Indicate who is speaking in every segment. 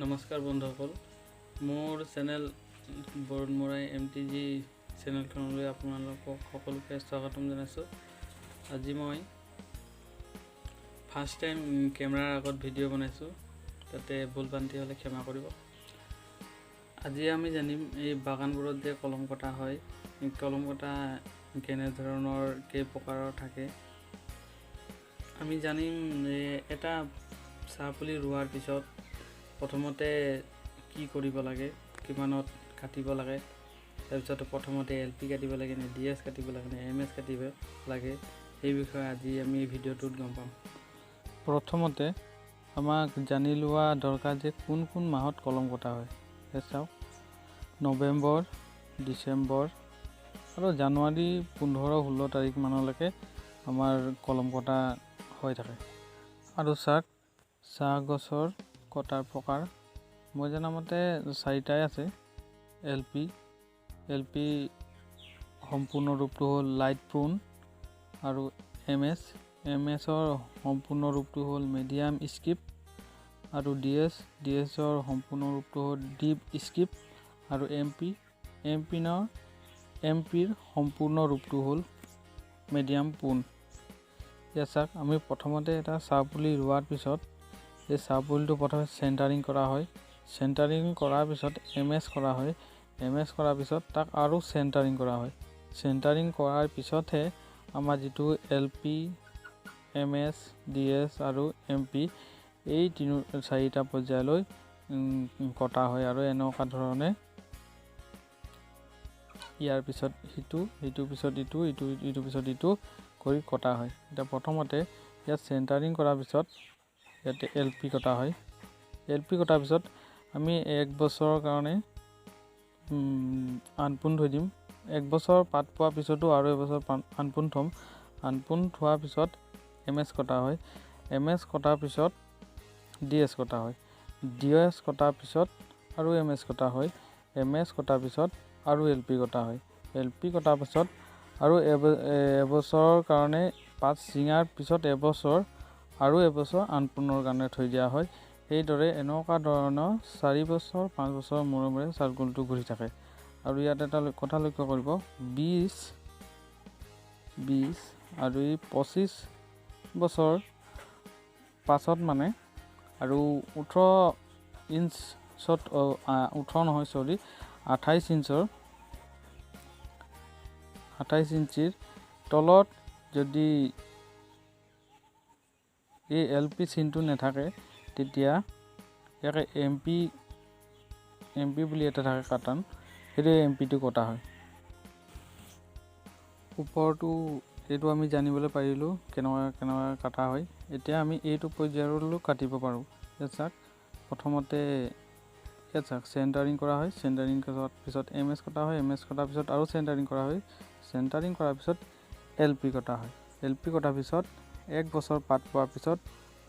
Speaker 1: নমস্কাৰ বন্ধুসকল, মোৰ চেনেল বৰুণ মৰাই এম টি জি চেনেলখনলৈ আপোনালোকক সকলোকে স্বাগতম জনাইছোঁ। আজি মই ফাৰ্ষ্ট টাইম কেমেৰাৰ আগত ভিডিঅ' বনাইছোঁ, তাতে ভুল ভ্ৰান্তি হ'লে ক্ষমা কৰিব। আজি আমি জানিম এই বাগানবোৰত যে কলম কটা হয়, কলম কটা কেনেধৰণৰ, কেই প্ৰকাৰৰ থাকে। আমি জানিম যে এটা চাহপুলি ৰোৱাৰ পিছত প্ৰথমতে কি কৰিব লাগে, কিমানত কাটিব লাগে, তাৰপিছত প্ৰথমতে এল পি কাটিব লাগে নে ডি এছ কাটিব লাগে নে এম এছ কাটিব লাগে, সেই বিষয়ে আজি আমি ভিডিঅ'টোত গম পাম। প্ৰথমতে আমাক জানি লোৱা দৰকাৰ যে কোন কোন মাহত কলম কটা হয়। চাওক, নৱেম্বৰ, ডিচেম্বৰ আৰু জানুৱাৰী 15-16 তাৰিখ মানলৈকে আমাৰ কলম কটা হৈ থাকে। আৰু চাওক, চাহ গছৰ কটাৰ প্ৰকাৰ মই জনামতে চাৰিটাই আছে। এল পি, এল পি সম্পূৰ্ণ ৰূপটো হ'ল লাইট প্ৰুন, আৰু এম এছ, এম এছৰ সম্পূৰ্ণ ৰূপটো হ'ল মিডিয়াম স্কিপ, আৰু ডি এছ, ডি এছৰ সম্পূৰ্ণ ৰূপটো হ'ল ডিপ স্কিপ, আৰু এম পি, এম পিৰ সম্পূৰ্ণ ৰূপটো হ'ল মিডিয়াম পোন। ইয়াত চাওক, আমি প্ৰথমতে এটা চাহ পুলি ৰোৱাৰ পিছত এই চাহ পুলিটো প্ৰথমে চেণ্টাৰিং কৰা হয়। চেণ্টাৰিং কৰাৰ পিছত এম এছ কৰা হয়। এম এছ কৰাৰ পিছত তাক আৰু চেণ্টাৰিং কৰা হয়। চেণ্টাৰিং কৰাৰ পিছতহে আমাৰ যিটো L P, M S, D S আৰু এম পি এই তিনি চাৰিটা পৰ্যায়লৈ কটা হয়। আৰু এনেকুৱা ধৰণে ইয়াৰ পিছত সিটো, সিটোৰ পিছত ইটো, ইটো ইটোৰ পিছত ইটো কৰি কটা হয়। এতিয়া প্ৰথমতে ইয়াত চেণ্টাৰিং কৰাৰ পিছত ইয়াতে এল পি কটা হয়। এল পি কটাৰ পিছত আমি এক বছৰৰ কাৰণে আনপোন থৈ দিম। এক বছৰ পাত পোৱাৰ পিছতো আৰু এবছৰ আনপোন থ'ম। আনপোন থোৱাৰ পিছত এম এছ কটা হয়। এম এছ কটাৰ পিছত ডি এছ কটা হয়। ডি এছ কটাৰ পিছত আৰু এম এছ কটা হয়। এম এছ কটাৰ পিছত আৰু এল পি কটা হয়। এল পি কটাৰ পিছত আৰু এবছৰৰ কাৰণে পাত ছিঙাৰ পিছত এবছৰ আৰু এবছৰ আনপোনৰ কাৰণে থৈ দিয়া হয়। সেইদৰে এনেকুৱা ধৰণৰ 4 বছৰ 5 বছৰৰ মূৰে মূৰে চাৰ্কুলটো ঘূৰি থাকে। আৰু ইয়াত এটা কথা লক্ষ্য কৰিব, 20 20 আৰু এই 25 বছৰ পাছত মানে আৰু 18 ইঞ্চত, 18 নহয় চৰি, 28 ইঞ্চৰ, 28 ইঞ্চিৰ তলত যদি এই এল পি চিনটো নাথাকে, তেতিয়া ইয়াকে এম পি, এম পি বুলি এটা থাকে কাটান, সেইটো এম পিটো কটা হয়। ওপৰটো এইটো আমি জানিবলৈ পাৰিলোঁ কেনেকুৱা কেনেকুৱা কটা হয়। এতিয়া আমি এইটো পৰ্যায়লৈও কাটিব পাৰোঁ। ইয়াত চাওক, প্ৰথমতে ইয়াত চাওক চেণ্টাৰিং কৰা হয়। চেণ্টাৰিং কৰাৰ পিছত এম এছ কটা হয়। এম এছ কটাৰ পিছত আৰু চেণ্টাৰিং কৰা হয়। চেণ্টাৰিং কৰাৰ পিছত এল পি কটা হয়। এল পি কটাৰ পিছত এক বছৰ পাত পোৱাৰ পিছত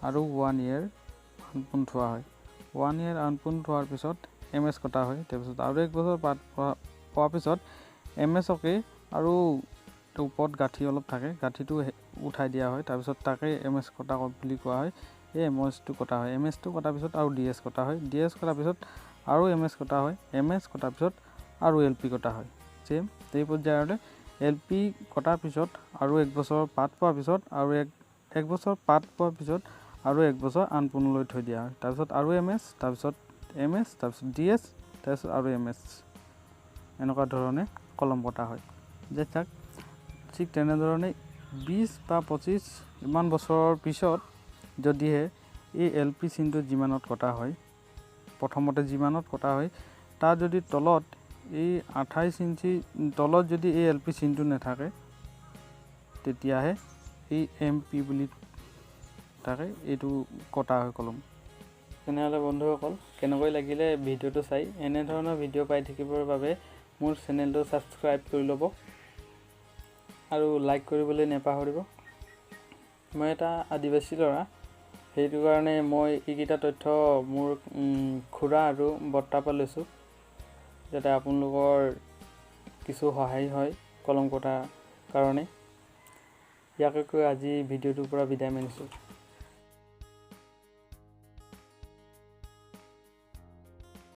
Speaker 1: আৰু 1 ইয়েৰ আনপোন থোৱা হয়। 1 ইয়েৰ আনপোন থোৱাৰ পিছত এম এছ কটা হয়। তাৰপিছত আৰু এক বছৰ পাত পোৱাৰ পিছত এম এছকে আৰু ওপৰত গাঁঠি অলপ থাকে, গাঁঠিটো উঠাই দিয়া হয়। তাৰপিছত তাকে এম এছ কটা বুলি কোৱা হয়। এই এম এছটো কটা হয়। এম এছটো কটাৰ পিছত আৰু ডি এছ কটা হয়। ডি এছ কটাৰ পিছত আৰু এম এছ কটা হয়। এম এছ কটাৰ পিছত আৰু এল পি কটা হয়। ছেম এই পৰ্যায়তে এল পি কটাৰ পিছত আৰু এক বছৰ পাত পোৱাৰ পিছত আৰু এক বছৰ পাত পোৱাৰ পিছত আৰু এক বছৰ আনপোনলৈ থৈ দিয়া হয়। তাৰপিছত আৰু এম এছ, তাৰপিছত এম এছ, তাৰপিছত ডি এছ, তাৰপিছত আৰু এম এছ, এনেকুৱা ধৰণে কলম কটা হয়। যে থাক, ঠিক তেনেধৰণে 20 বা 25 ইমান বছৰৰ পিছত যদিহে এই এল পি চিনটো যিমানত কটা হয়, প্ৰথমতে যিমানত কটা হয়, তাৰ যদি তলত এই 28 ইঞ্চি তলত যদি এই এল পি চিনটো নাথাকে, তেতিয়াহে এই এম পি বুলি থাকে, এইটো কটা হয় কলম। তেনেহ'লে বন্ধুসকল, কেনেকৈ লাগিলে ভিডিঅ'টো চাই? এনেধৰণৰ ভিডিঅ' পাই থাকিবৰ বাবে মোৰ চেনেলটো ছাবস্ক্ৰাইব কৰি ল'ব আৰু লাইক কৰিবলৈ নাপাহৰিব। মই এটা আদিবাসী ল'ৰা, সেইটো কাৰণে মই এইকেইটা তথ্য মোৰ খুৰা আৰু বৰ্তাৰ পৰা লৈছোঁ, যাতে আপোনালোকৰ কিছু সহায় হয় কলম কটাৰ কাৰণে। ইয়াকে কৈ আজি ভিডিঅ'টোৰ পৰা বিদায় মানিছোঁ।